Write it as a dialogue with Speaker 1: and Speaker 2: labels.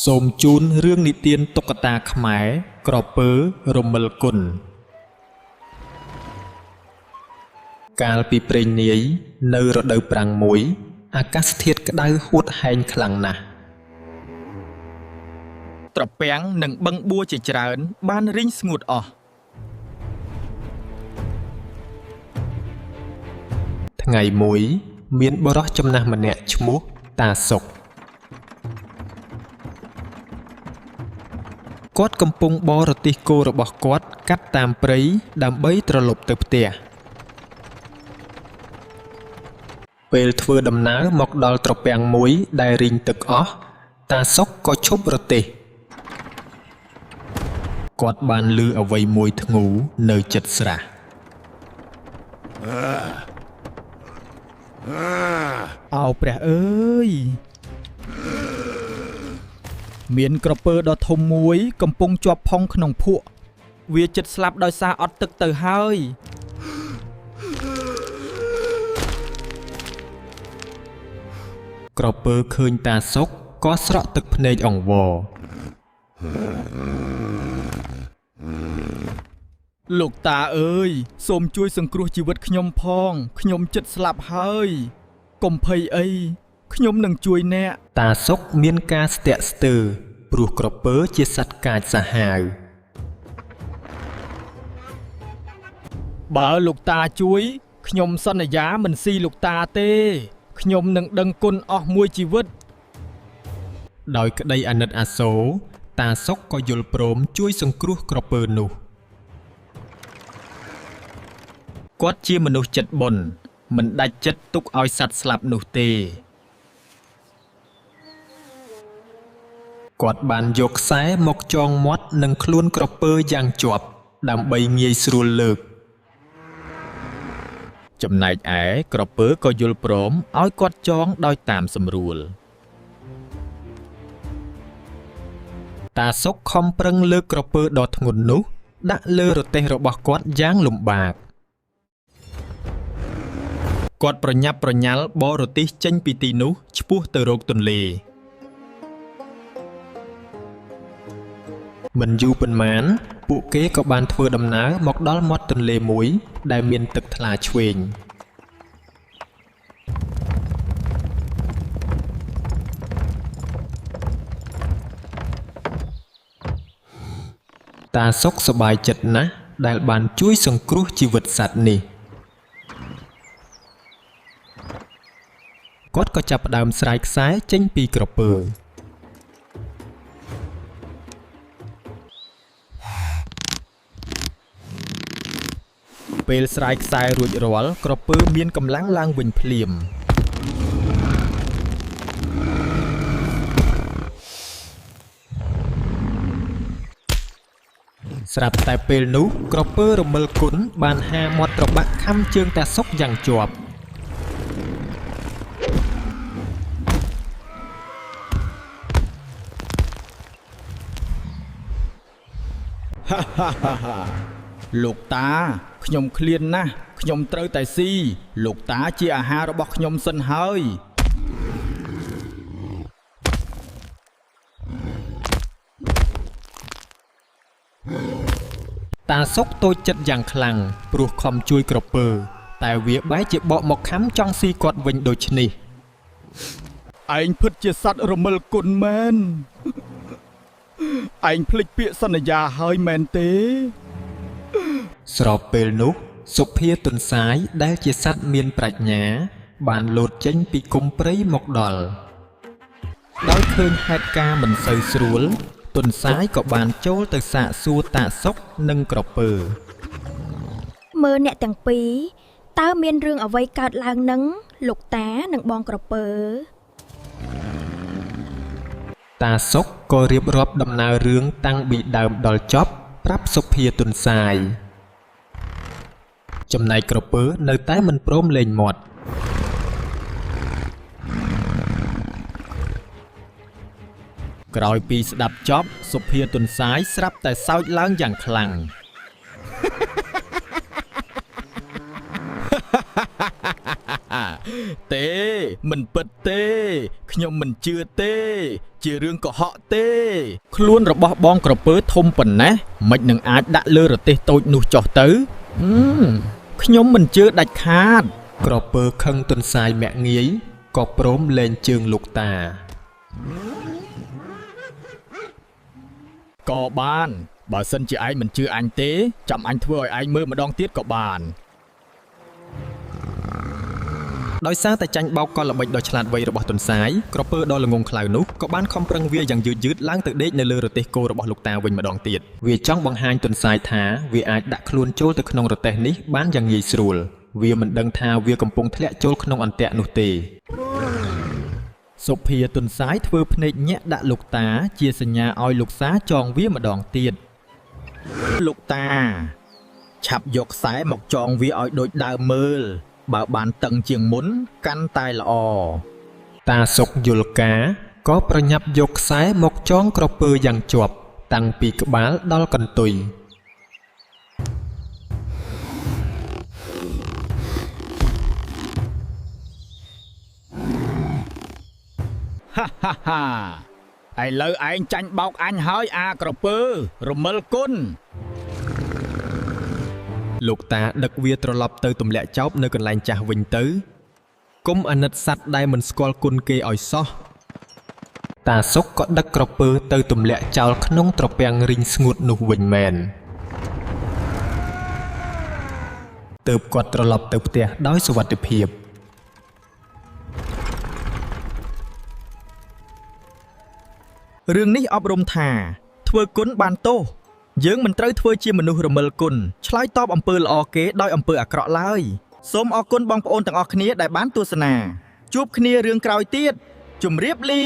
Speaker 1: សូមជូនរឿងនិទានតុក្កតាខ្មែរក្រពើរមិលគុណកាលពីព្រេងនាយនៅរដូវប្រាំងមួយ អាកាសធាតុក្តៅហួតហែងខ្លាំងណាស់
Speaker 2: ត្រពាំងនិងបឹងបួជាច្រើន បានរីងស្ងួតអស់
Speaker 1: ថ្ងៃមួយ មានបុរសចំណាស់ម្នាក់ឈ្មោះតាសុកគាត់កំពុងបរទេះគោរបស់គាត់កាត់តាមព្រៃដើម្បីត្រឡប់ទៅផ្ទះពេលធ្វើដំណើរមកដល់ត្រពាំងមួយដែលរីងទឹកអស់តាសុកក៏ឈប់រទេះគាត់បានឮអ្វីមួយធ្ងូនៅចិត្តស្រះ
Speaker 2: អោព្រះអើយមានក្រពើដ៏ធំមួយ កំពុងជាប់ផុងក្នុងភក់វាជិតស្លាប់ដោយសារអត់ទឹកទៅហើយ
Speaker 1: ក្រពើឃើញតាសុកក៏ស្រក់ទឹកភ្នែកអង្វរ
Speaker 2: លោកតាអើយសូមជួយសង្គ្រោះជីវិតខ្ញុំផងខ្ញុំជិតស្លាប់ហើយកុំភ័យអីខ្ញុំនឹងជួយអ្នក
Speaker 1: តាសុកមានការស្ទាក់ស្ទើរព្រោះក្រពើជាសត្វកាចសាហាវ
Speaker 2: បើលោកតាជួយខ្ញុំសន្យាមិនស៊ីលោកតាទេខ្ញុំនឹងដឹងគុណអស់មួយជីវិត
Speaker 1: ដោយក្តីអាណិតអាសូរតាសុកក៏យល់ព្រមជួយសង្គ្រោះក្រពើនោះ
Speaker 2: គាត់ជាមនុស្សចិត្តបុណ្យមិនដាច់ចិត្តទុកឲ្យសត្វស្លាប់នោះទេ
Speaker 1: គាត់បានយកខ្សែមកចងមាត់នឹងខ្លួនក្រពើយ៉ាងជាប់ ដើម្បីងាយស្រួលលើក
Speaker 2: ចំណែកឯក្រពើក៏យល់ព្រមឲ្យគាត់ចងដោយតាមសម្រួល
Speaker 1: តាសុកខំប្រឹងលើកក្រពើដ៏ធ្ងន់នោះ ដាក់លើរទេះរបស់គាត់យ៉ាងលំបាក
Speaker 2: គាត់ប្រញាប់ប្រញាល់បរទេសចេញពីទីនោះឆ្ពោះទៅរកទន្លេ
Speaker 1: មិនយូរប៉ុន្មាន ពួកគេក៏បានធ្វើដំណើរមកដល់មាត់ទន្លេមួយ ដែលមានទឹកថ្លាឈ្វេង តាសុកសប្បាយចិត្តណាស់ដែលបានជួយសង្គ្រោះជីវិតសត្វនេះគាត់ក៏ចាប់ផ្ដើមស្រាយខ្សែចេញពីក្រពើ
Speaker 2: ពេលស្រាយខ្សែរួចរាល់ក្រពើមានកម្លាំងឡើងវិញភ្លាម
Speaker 1: ស្រាប់តែពេលនោះក្រពើរមិលគុណបានហាមាត់ត្របាក់ខំជើងតាសុកយ៉ាងជាប់
Speaker 2: លោកតាខ្ញុំឃ្លានណាស់ខ្ញុំត្រូវតែស៊ីលោកតាជាអាហាររបស់ខ្ញុំសិនហើយ
Speaker 1: តាសុកតូចចិត្តយ៉ាងខ្លាំងព្រោះខំជួយក្រពើ តែវាបែរជាបកមកខំចង់ស៊ីគាត់វិញដូចនេះ
Speaker 2: ឯងពិតជាសត្វរមិលគុណមែនឯងភ្លេចពាក្យសន្យាហើយមែនទេ
Speaker 1: ស្របពេលនោះសុភាទុនសាយដែលជាសត្វមានប្រាជ្ញា បានលោតចេញពីគុំព្រៃមកដល់ដោយឃើញហេតុការណ៍មិនសូវស្រួល ទុនសាយក៏បានចូលទៅសាកសួរតាសុកនិងក្រពើ
Speaker 3: មើលអ្នកទាំងពីរតើមានរឿងអ្វីកើតឡើងនឹងលោកតានិងបងក្រពើ
Speaker 1: តាសុកក៏រៀបរាប់ដំណើររឿងតាំងពីដើមដល់ចប់ប្រាប់សុភាទុនសាយចំណែកក្រពើនៅតែមិនព្រមលែងមាត់
Speaker 2: ក្រោយពីស្ដាប់ចប់សុភាទុនសាយស្រាប់តែសើចឡើងយ៉ាងខ្លាំង ទេមិនពិតទេ ខ្ញុំមិនជឿទេ ជារឿងកុហកទេ ខ្លួនរបស់បងក្រពើធំប៉ុណ្ណេះមិននឹងអាចដាក់លើរទេះតូចនោះចុះទៅហឹមខ្ញុំមិនជឿដាច់ខាត
Speaker 1: ក្រពើខឹងទន្សាយមាក់ងាយក៏ព្រមលែងជើងលោកតា
Speaker 2: ក៏បាន បើសិនជាឯងមិនជឿអញទេ ចាំអញធ្វើឲ្យឯងមើលម្ដងទៀតក៏បាន
Speaker 1: ដោយសារតែចាញ់បោកកលល្បិចដ៏ឆ្លាតវៃរបស់ទន្សាយក្រពើដ៏ល្ងង់ខ្លៅនោះក៏បានខំប្រឹងវាយ៉ាងយឺតៗឡើងទៅដេកនៅលើរទេះគោរបស់លោកតាវិញម្ដងទៀតវាចង់បង្ហាញទន្សាយថាវាអាចដាក់ខ្លួនចូលទៅក្នុងរទេះនេះបានយ៉ាងងាយស្រួលវាមិនដឹងថាវាកំពុងធ្លាក់ចូលក្នុងអន្ទាក់នោះទេ
Speaker 2: សុភាទន្សាយធ្វើភ្នែកញាក់ដាក់លោកតា ជាសញ្ញាឲ្យលោកសាចងវាម្ដងទៀតលោកតា ឆាប់យកខ្សែមកចងវាឲ្យដូចដើមមើល បើបានតឹងជាងមុនកាន់តែល្អ
Speaker 1: តាសុកយល់ការក៏ប្រញាប់យកខ្សែមកចងក្រពើយ៉ាងជាប់ តាំងពីក្បាលដល់កន្ទុយ
Speaker 2: ហាហាហាឥឡូវឯងចាញ់បោកអញហើយអាក្រពើ រមិលគុណ
Speaker 1: លោកតាដឹកវាត្រឡប់ទៅទម្លាក់ចោបនៅកន្លែងចាស់វិញទៅគុំអាណិតសត្វដែលមិនស្គាល់គុណគេឲ្យសោះតាសុកក៏ដឹកក្រពើទៅទម្លាក់ចោលក្នុងត្រពាំងរីងស្ងួតនោះវិញមែនទើបគាត់ត្រឡប់ទៅផ្ទះដោយសុវត្ថិភាព
Speaker 2: រឿងនេះអប់រំថា ធ្វើគុណបានទោសយើងមិនត្រូវធ្វើជាមនុស្សរមិលគុណឆ្លើយតបអំពើល្អគេដោយអំពើអាក្រក់ឡើយសូមអរគុណបងប្អូនទាំងអស់គ្នាដែលបានទស្សនាជួបគ្នារឿងក្រោយទៀតជម្រាបលា